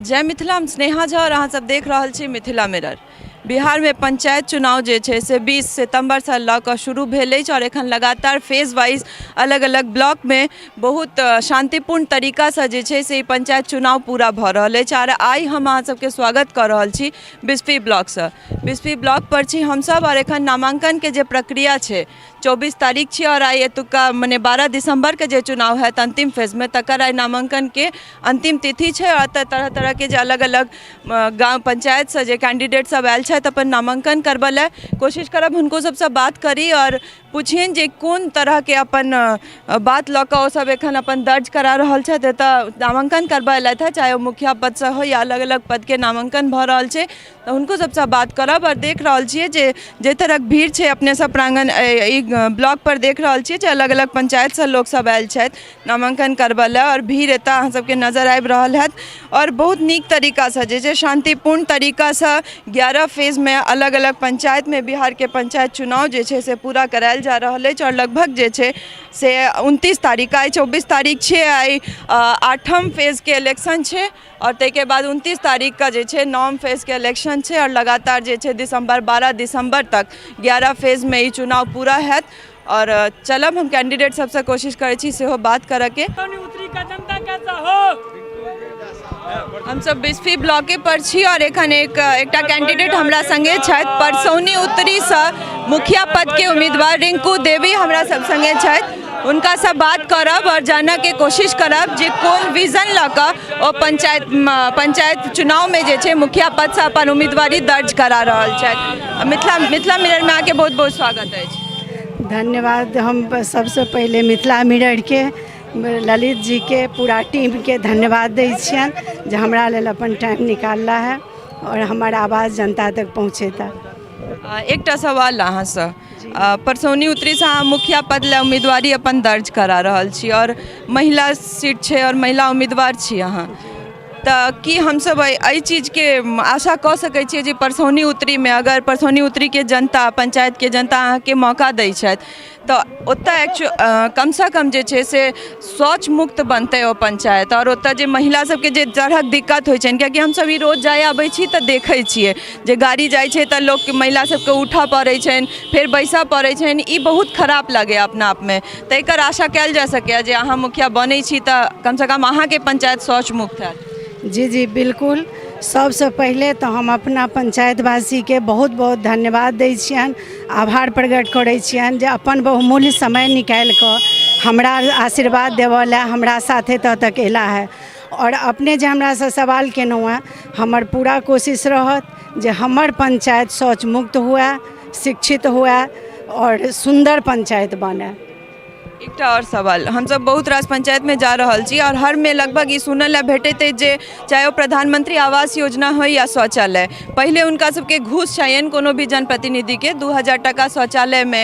जय मिथिला, हम स्नेहा झा और अहाँ सब देख रहल छी मिथिला मिरर। बिहारमे पंचायत चुनाव जे छै से 20 सितम्बरसँ लऽ कऽ शुरू भेल अछि आओर एखन लगातार फेज वाइज अलग अलग ब्लॉकमे बहुत शान्तिपूर्ण तरीकासँ जे छै से ई पंचायत चुनाव पूरा भऽ रहल अछि। आओर आइ हम अहाँ सबके स्वागत कऽ रहल छी बिस्फी ब्लॉकसँ। बिस्फी ब्लॉकपर छी हमसब आओर एखन नामाङ्कनके जे प्रक्रिया छै, 24 तारीख छी आओर आइ एतुका मने 12 दिसम्बरके जे चुनाव हैत अन्तिम फेजमे, तकर आइ नामाङ्कनके अन्तिम तिथि छै। आओर एतऽ तरह तरहके जे अलग अलग गाँव पञ्चायतसँ जे कैंडिडेट सब आयल छथि अपन नामाङ्कन करबऽ लए, कोशिश करब हुनको सबसँ बात करी आओर पुछियनि जे कोन तरहके अपन बात लऽ कऽ ओसब एखन अपन दर्ज करा रहल छथि। एतऽ नामाङ्कन करबऽ अयलथि हँ, चाहे ओ मुखिया पदसँ होइ या अलग अलग पदके नामाङ्कन भऽ रहल छै, तऽ हुनको सबसँ बात करब। आओर देख रहल छियै जे जाहि तरहक भीड़ छै अपने सब प्राङ्गण ई ब्लॉकपर देख रहल छियै जे अलग अलग पञ्चायतसँ लोकसब आयल छथि नामाङ्कन करबऽ लए आओर भीड़ एतऽ अहाँ सबके नजर आबि रहल हैत। आओर बहुत नीक तरीकासँ जे छै शान्तिपूर्ण तरीकासँ 11 फेजमे अलग अलग पञ्चायतमे बिहारके पञ्चायत चुनाव जे छै से पूरा करायल जा रहल अछि। आओर लगभग जे छै से 29 तारीख, आइ 24 तारीख छियै, आइ आठम फेजके इलेक्शन छै आओर ताहिके बाद 29 तारीखके जे छै नवम फेजके इलेक्शन छै। आओर लगातार जे छै दिसम्बर 12 दिसम्बर तक 11 फेजमे ई चुनाव पूरा हैत। आओर चलब हम कैंडिडेट सबसँ कोशिश करै छी सेहो बात करऽके। जनता कैसा हो? हमसब बिस्फी ब्लॉके पर छी और एखन एकटा कैंडिडेट हमरा संगे छथि। परसौनी उत्तरीसँ मुखिया पदके उम्मीदवार रिंकू देवी हमरा सब संगे छथि। हुनकासँ बात करब और जानऽके कोशिश करब जे कोन विजन लऽ कऽ ओ पंचायत चुनावमे जे छै मुखिया पदसँ अपन उम्मीदवारी दर्ज करा रहल छथि। मिथिला मिररमे अहाँके बहुत बहुत स्वागत अछि। धन्यवाद। हम सबसँ पहिले मिथिला मिररके ललित जीके पूरा टीमके धन्यवाद दै छियनि जे हमरा लेल अपन टाइम निकालला है आओर हमर आवाज जनता तक पहुँचेता। एकटा सवाल अहाँसँ, परसौनी उत्तरीसँ अहाँ मुखिया पद लए उम्मीदवारी अपन दर्ज करा रहल छी आओर महिला सीट छै आओर महिला उम्मीदवार छी अहाँ, तऽ की हमसब एहि चीजके आशा कऽ सकै छियै जे परसौनी उत्तरीमे अगर परसौनी उत्तरीके जनता, पञ्चायतके जनता अहाँके मौका दै छथि तऽ ओतऽ कमसँ कम जे छै से शौच मुक्त बनतै ओ पञ्चायत आओर ओतऽ जे महिला सबके जे तरहक दिक्कत होइ छनि, कियाकि हमसब ई रोज जाइ आबै छी तऽ देखै छियै जे गाड़ी जाइ छै तऽ लोकके, महिला सबके उठऽ पड़ै छनि, फेर बैसऽ पड़ै छनि। ई बहुत खराब लगैए अपना आपमे। तऽ एकर आशा कयल जा सकैए जे अहाँ मुखिया बनै छी तऽ कमसँ कम अहाँके पञ्चायत शौच मुक्त हैत? जी जी बिल्कुल। सबसँ पहिले तऽ हम अपना पञ्चायतवासीके बहुत बहुत धन्यवाद दै छियनि, आभार प्रकट करै छियनि जे अपन बहुमूल्य समय निकालि कऽ हमरा आशीर्वाद देबऽ लए हमरा साथ एतऽ तक अयला हँ। आओर अपने जे हमरासँ सवाल केलहुँ हँ, हमर पूरा कोशिश रहत जे हमर पञ्चायत शौच मुक्त हुए, शिक्षित हुए आओर सुन्दर पञ्चायत बनय। एकटा आओर सवाल, हमसब बहुत रास पञ्चायतमे जा रहल छी आओर हरमे लगभग ई सुनऽ लए भेटैत अछि जे चाहे ओ प्रधानमंत्री आवास योजना होइ या शौचालय, पहिले हुनका सबके घूस चाहियनि कोनो भी जनप्रतिनिधिके 2000 टाका शौचालयमे,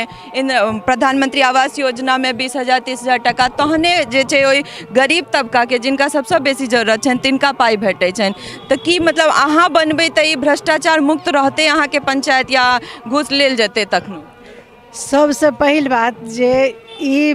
प्रधानमंत्री आवास योजनामे 20,000 30,000 टाका, तहने जे छै ओहि गरीब तबकाके जिनका सबसँ बेसी जरूरत छनि तिनका पाइ भेटै छनि। तऽ की मतलब अहाँ बनबै तऽ ई भ्रष्टाचार मुक्त रहतै अहाँके पञ्चायत या घूस लेल जेतै तखनो? सबसँ पहिल बात जे ई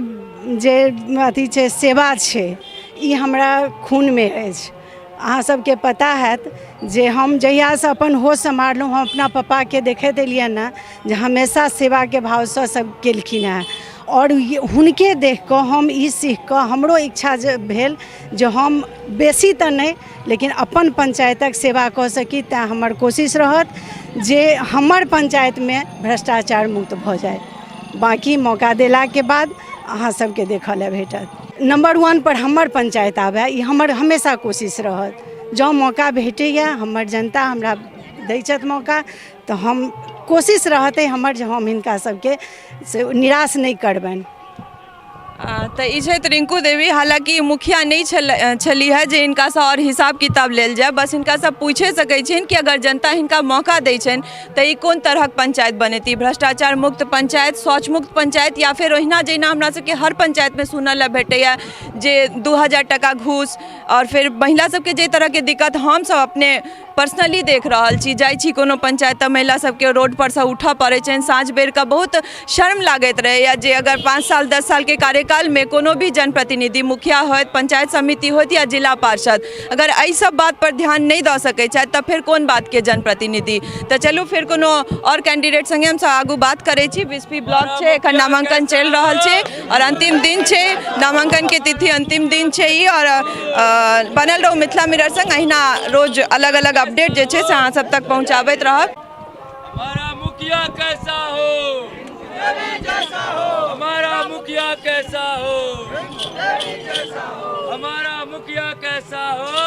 जे अथी छै, सेवा छै, ई हमरा खूनमे अछि। अहाँ सबके पता हैत जे हम जहियासँ अपन होश सम्हारलहुँ, हम अपना पप्पाके देखैत एलियनि हँ जे हमेशा सेवाके भावसँ सब केलखिन हँ आओर हुनके देखिकऽ हम ई सीखिकऽ हमरो इच्छा जे भेल जे हम बेसी तऽ नहि, लेकिन अपन पञ्चायतक सेवा कऽ सकी। तैँ हमर कोशिश रहत जे हमर पञ्चायतमे भ्रष्टाचार मुक्त भऽ जाय। बाँकी मौका देलाके बाद अहाँ सबके देखऽ लए भेटत। नम्बर 1 पर हमर पञ्चायत आबय, ई हमर हमेशा कोशिश रहत। जँ मौका भेटैए, हमर जनता हमरा दै छथि मौका, तऽ हम कोशिश रहतै हमर जे हम हिनका सबके से निराश नहि करबनि। तऽ ई छथि रिंकू देवी। हालाँकि मुखिया नहि छलीह है जे हिनकासँ आओर हिसाब किताब लेल जाय, बस हिनकासँ पूछे सकै छियनि कि अगर जनता हिनका मौका दै छनि तऽ ई कोन तरहक पंचायत बनेती, भ्रष्टाचार मुक्त पंचायत, शौच मुक्त पंचायत या फेर ओहिना जहिना हमरा सबके हर पंचायतमे सुनऽ लए भेटैए जे 2000 टाका घूस आओर फेर महिला सबके जाहि तरहके दिक्कत हमसब अपने पर्सनली देख रहल छी, जाइ छी कोनो पंचायत तऽ महिला सबके रोडपर सँ उठऽ पड़ै छनि, साँझ बेरके बहुत शर्म लागैत रहैए जे अगर 5 साल 10 सालके कार्यकाल कार्यकालमे कोनो भी जनप्रतिनिधि, मुखिया होइत, पंचायत समिति होइत या जिला पार्षद, अगर एहि सब बात पर ध्यान नहि दऽ सकै छथि तऽ फेर कोन बातके जनप्रतिनिधि। तऽ चलू, फेर कोनो आओर कैंडिडेट सङ्गे हमसब आगू बात करै छी। बिस्फी ब्लॉक छै, एखन नामांकन चलि रहल छै आओर अंतिम दिन छै, नामांकनके तिथि अंतिम दिन छै ई। आओर बनल रहू मिथिला मिरर संग, अहिना रोज अलग अलग अपडेट जे छै से अहाँ सब तक पहुँचाबैत रहब। हमारा मुखिया कैसा हो, हमारा मुखिया कैसा हो, हमारा मुखिया कैसा हो।